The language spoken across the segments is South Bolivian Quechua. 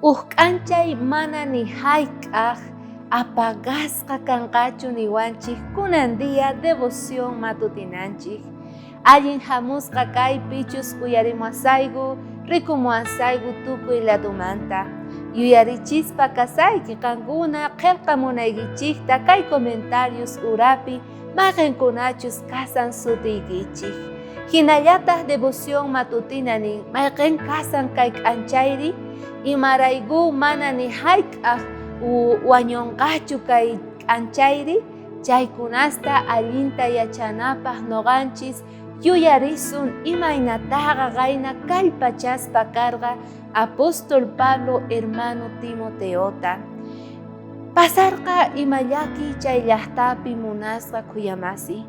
Uj k'anchay mana ni jayk'aj apagasqa kanqachu niwanchej kunan día devoción matutinanchej. Allin jamusqa kay pichus uyarimuwasayku, rikumuwasayku tukuy ladomanta. Yuyarichispa kasayki qankuna qhelqamunaykichejta kay comentarios urapi mayqenkunachus kasan sutiykichej. Jinallataj devoción matutina nin mayqen kasan kay k'anchayri, imarayku mana ni jayk'aj wañonqachu kay k'anchayri. Chaykunasta allinta yachanapaj noqanchis yuyarisun imaynataqa qayna kallpachaspa karqa apóstol Pablo hermano Timoteota. Pasarqa ima llakiy chay llajtapi munasqa khuyamasi.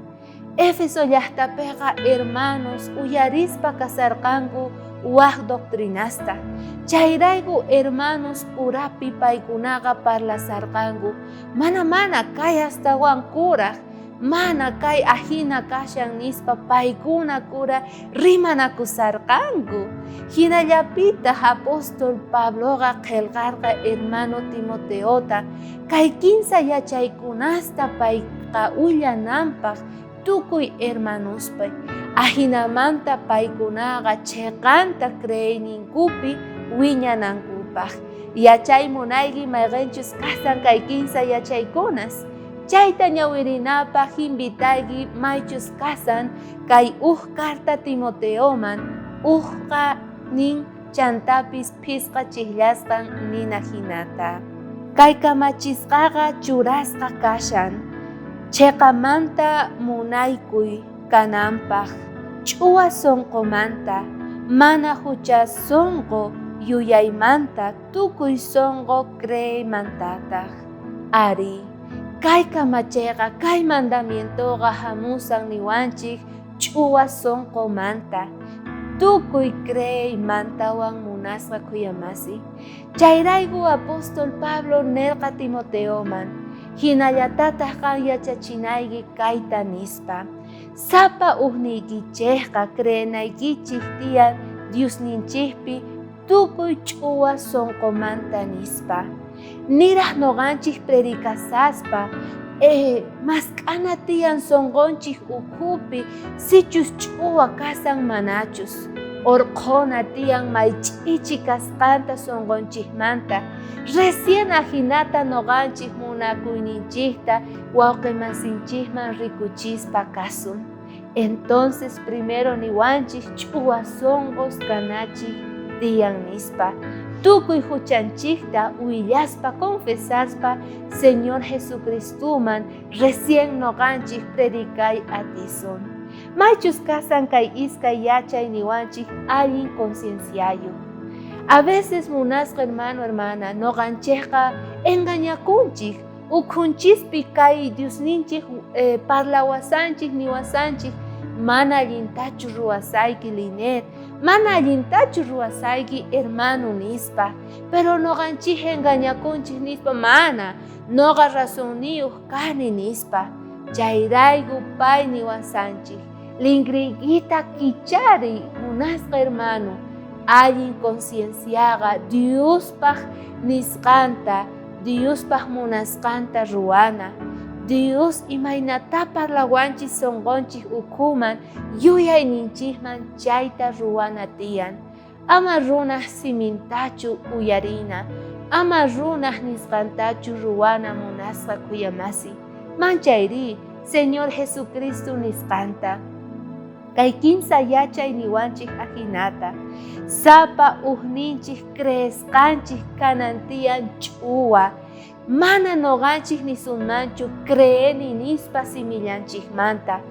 Éfeso llajtapeqa hermanos uyarispa kasarqanku waj doctrinasta. Chayrayku hermanos purapi paykunaqa parlasarqanku, mana mana kay astawan kuraj, mana kay ajina kashan nispa paykuna kura rimanakusarqanku. Jinallapitaj apóstol Pabloqa qhelqarqa hermano Timoteota kay kinsa yachaykunasta payqa willananpaj tukuy hermanospaj. Ajinamanta paykunaqa cheqanta creeyninkupi wiñanankupaj. Yachay munayki mayqenchus kasan kay kinsa yachaykunas. Chayta ñawirinapaj invitayki maychus kasan kay uj carta Timoteoman, ujqa nin chantapis phisqa chijllasqan nina jinata. Kay kamachisqaqa churasqa kashan cheqamanta munaykuy kananpaj, ch'uwa sonqomanta, mana jucha sonqo yuyaymanta, tukuy sonqo creeymantataj. Arí, kay kamacheyqa, kay mandamientoqa jamusan niwanchej ch'uwa sonqomanta, tukuy creeymantawan munasqa khuyamasi. Chayrayku apóstol Pablo nerqa Timoteoman, jinallatataj qan yachachinayki kayta nispa, Sapa ujniykichejqa creenaykichej tiyan Diosninchejpi tukuy ch'uwa sonqomanta nispa. Niraj noqanchej predicasaspa, mask'ana tiyan sonqonchej ukhupi sichus ch'uwa kasan manachus. Orqhona tiyan may ch'ichi kasqanta sonqonchejmanta. Recién ajinata noqanchej munakuyninchejta wawqemasinchejman rikuchispa kasun. Entonces primero niwanchej ch'uwa sonqos kanachej tiyan nispa. Tukuy juchanchejta willaspa, confesaspa Señor Jesucristoman recién noqanchej predicay atisun. Maychus kasan kay iskay yachay niwanchej allin concienciayoj. A veces munasqa hermano, hermana, noqanchejqa engañakunchej. Ukhunchispi kay Diosninchej parlawasanchej, niwasanchej, mana allintachu ruwasayki Linet, mana allintachu ruwasayki hermano nispa. Pero noqanchej engañakunchej nispa, mana, noqa razonniyoj kani nispa. Chayrayku pay niwasanchej, lingriykiта kichariy munasqa hermano, allin concienciaqa Diospaj nisqanta, Diospaj munasqanta ruwana. Dios imaynatá parlawanchis sonqonchej ukhuman, yuyayninchejman chayta ruwana tiyan. Ama runaj simintachu uyarina, ama runaj nisqantachu ruwana munasqa khuyamasi. Manchayrí Señor Jesucristo nisqanta. Kay kinsa yachay niwanchej ajinata, sapa ujninchej creesqanchej kanan tiyan ch'uwa. Mana noqanchej nisunmanchu creeni nispa simillanchejmanta.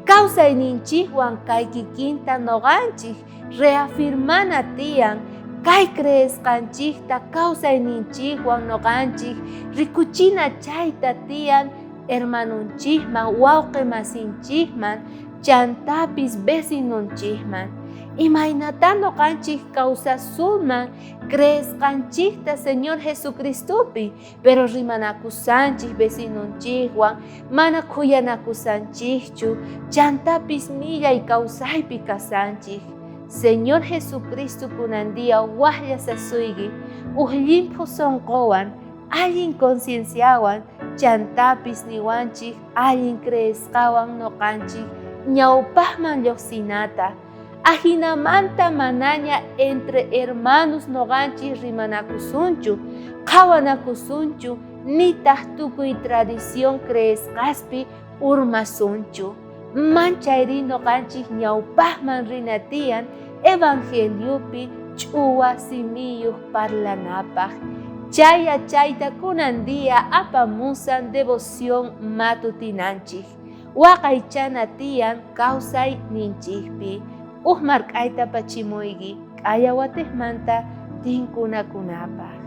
Kawsayninchejwan kay kikinta noqanchej reafirmana tiyan kay creesqanchejta kawsayninchejwan noqanchej rikuchina chayta tiyan hermanonchejman, wawqe masinchejman, chantapis vecinonchejman. Imaynatá noqanchej kawsasunman creesqanchejta Señor Jesucristopi, pero rimanakusanchej vecinonchejwan, mana khuyanakusanchejchu, chantapis millay kawsaypi kasanchej. Señor Jesucristo kunan día wajllasasuyki uj llimphu sonqowan, allin concienciawan, chantapis niwanchej allin creesqawan noqanchej ñawpajman llojsinata. Ajinamanta manaña entre hermanos noqanchej rimanakusunchu, qhawanakusunchu, nitaj tukuy tradición creesqaspi urmasunchu. Manchayrí noqanchej ñawpajman rina tiyan evangeliopi ch'uwa simiyoj parlanapaj. Chay yachayta kunan día apamusan devoción matutinanchej. Waqaychana tiyan kawsayninchejpi. Uj mark'ayta pachimuyki k'aya watejmanta tinkunakunapaj.